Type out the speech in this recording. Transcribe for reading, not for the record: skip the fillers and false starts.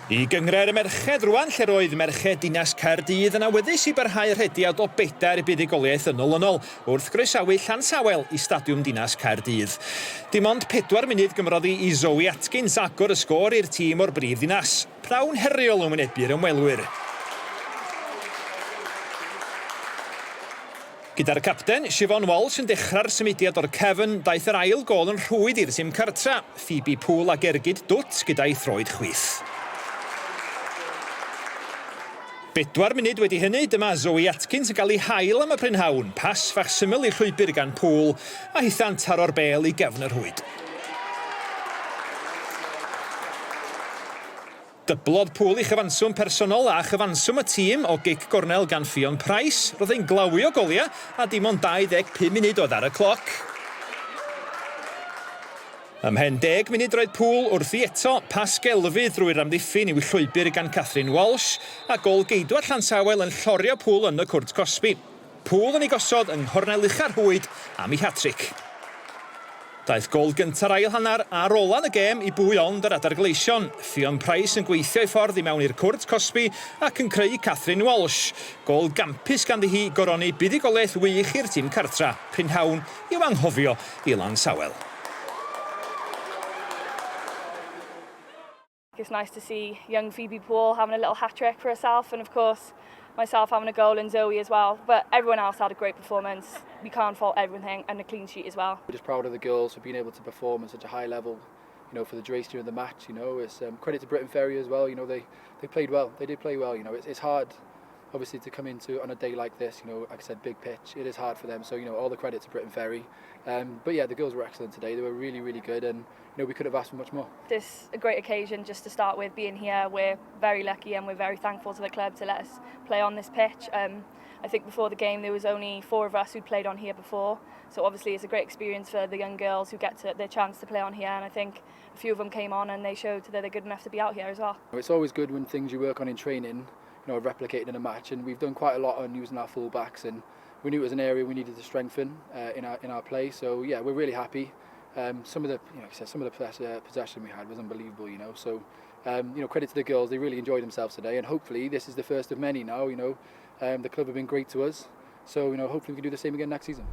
I gynghrair y merched rwan, lle roedd merched dinas Caerdydd yn awyddus i barhau rhediad o bedair buddugoliaeth yn olynol wrth groesawu Llansawel i Stadiwm Dinas Caerdydd. Dim ond pedwar munud gymrodd hi i Zoe Atkins agor y sgôr i'r tîm o'r brif ddinas. Pnawn heriol yn wynebu'r ymwelwyr. Gyda'r capten, Siobhan Walsh yn dechrau'r symudiad o'r cefn, daeth yr ail gôl yn rhwydd i'r tîm cartra, Phoebe Poole ag ergyd dwt gyda'i throed chwith. Bedwar munud wedi hynny, dyma Zoe Atkins yn cael ei hail am y prynhawn, pas fach syml i'r llwybr gan Poole, a hitha'n taro'r bêl i gefn y rhwyd. Dyblodd Poole ei chyfanswm personol a chyfanswm y tîm o gic gornel gan Ffion Price. Roedd hi'n glawio goliau a dim ond 25 munud oedd ar y cloc. Ymhen deg munud roedd Poole wrthi eto, pas gelfydd drwy'r amddiffyn i'w llwybr gan Kathryn Walsh, a gôl-geidwad Llansawel yn llorio Poole yn y cwrt cosbi. Poole yn ei gosod yng nghornel ucha'r rhwyd am ei hat-tric. Daeth gôl gynta'r ail hanner a'r ola'n y gêm i bwy ond yr Adar Gleision, Ffion Price yn gweithio ei ffordd i mewn i'r cwrt cosbi ac yn creu Kathryn Walsh. Gôl gampus ganddi hi goroni buddugoliaeth wych i'r tîm cartra, prynhawn i'w anghofio i Lansawel. It's nice to see young Phoebe Poole having a little hat-trick for herself and of course myself having a goal and Zoe as well. But everyone else had a great performance. We can't fault everything and a clean sheet as well. We're just proud of the girls for being able to perform at such a high level, you know, for the duration of the match, you know. It's credit to Briton Ferry as well, you know, they, they played well. They did play well, you know. It's, it's hard, obviously, to come into on a day like this, you know, like I said, big pitch. It is hard for them. So, you know, all the credit to Briton Ferry. But yeah, the girls were excellent today. They were really, really good and, you know, we could have asked for much more. This a great occasion just to start with being here. We're very lucky and we're very thankful to the club to let us play on this pitch. I think before the game there was only 4 of us who'd played on here before, so obviously it's a great experience for the young girls who get their chance to play on here, and I think a few of them came on and they showed that they're good enough to be out here as well. It's always good when things you work on in training, you know, are replicated in a match, and we've done quite a lot on using our full backs, and we knew it was an area we needed to strengthen in our play. So yeah, we're really happy. Some of the, you know, like I said, some of the possession we had was unbelievable, you know. So, you know, credit to the girls, they really enjoyed themselves today, and hopefully this is the first of many now, you know. The club have been great to us, so, you know, hopefully we can do the same again next season.